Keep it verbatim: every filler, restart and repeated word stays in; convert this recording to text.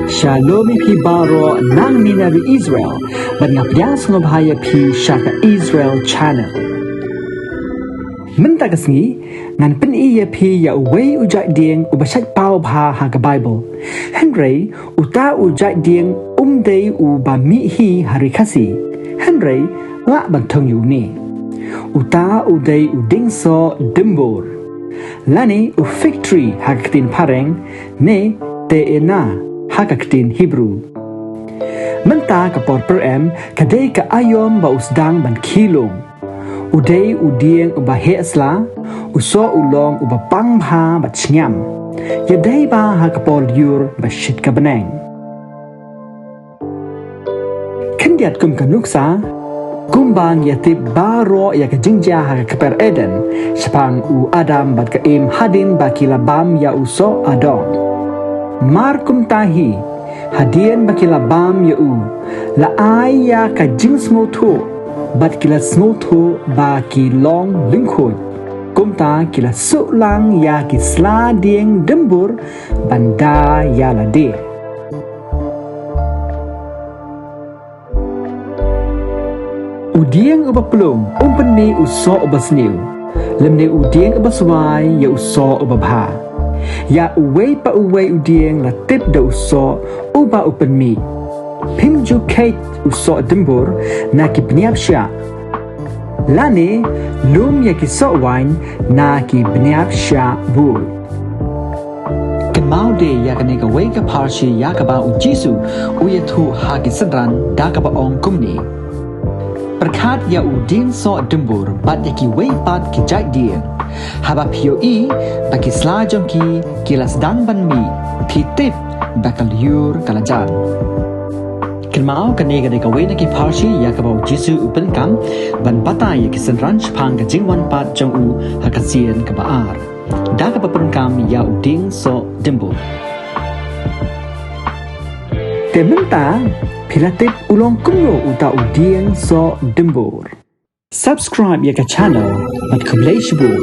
Shalom ïa phi baroh, nang mynta ri Israel. Bad nga pdiang sngewbha ïa phi sha ka Israel Channel. Mynta ka sngi ngan pyni ïa phi ïa uwei u jait dieng uba shait paw bha ha ka Bible. Hynrei uta u jait dieng um dei uba mih hi ha ri Khasi. Hynrei lah ban thung ïa une. Uta u dei u dieng soh dimbur, lane u fig tree ha ka ktien phareng, ne te'ena ha ka ktien Hebru. Mynta ka por pyrem ka dei ka aïom ba u sdang ban khie lum. U dei u dieng uba heh sla, u soh u long uba pang bha bad shngiam. Ïadei bha ha ka por lyiur ba shit ka bneng. Khyndiat kum ka nuksa, kumba ngi ïa tip baroh ïa ka jingjia ha ka kper Eden shaphang u Adam bad ka Im hadien ba ki la bam ïa u soh adong. Mar kumta hi, hadien ba ki la bam ïa u, la ai ïa ka jingsngewthuh bad ki la sngewthuh ba ki long lyngkhuid. Kumta ki la suh lang ïa ki sla dieng dimbur ban da ïa lade. U dieng uba plung um pynmih u soh uba sniew, lymne u dieng uba swai ïa u soh uba bha. Ïa uwei pa uwei u dieng la tip da u soh uba u pynmih. Phim ju kheit u soh dimbur na ki bniap shiah, lane lum ïa ki soh waiñ na ki bniap shiah bud. Kynmaw de ïa kane kawei ka pharshi ïa kaba u Jisu u ïathuh ha ki synran da kaba ong kumne: Pyrkhat ïa u dieng soh dimbur bad ïa kiwei pat ki jait dieng. Haba phi ïohi ba ki sla jong ki ki la sdang ban mih, phi tip ba ka lyiur ka la jan. Kynmaw, kane ka dei kawei na ki pharshi ïa kaba u Jisu u pyndonkam ban batai ïa ki synran shaphang ka jingwan pat jong u ha ka sien kaba ar, da kaba pyndonkam ïa u dieng soh dimbur. Te mynta phi la tip u long kumno uta u dieng soh dimbur. Subscribe ïa ka channel bad khublei shibun.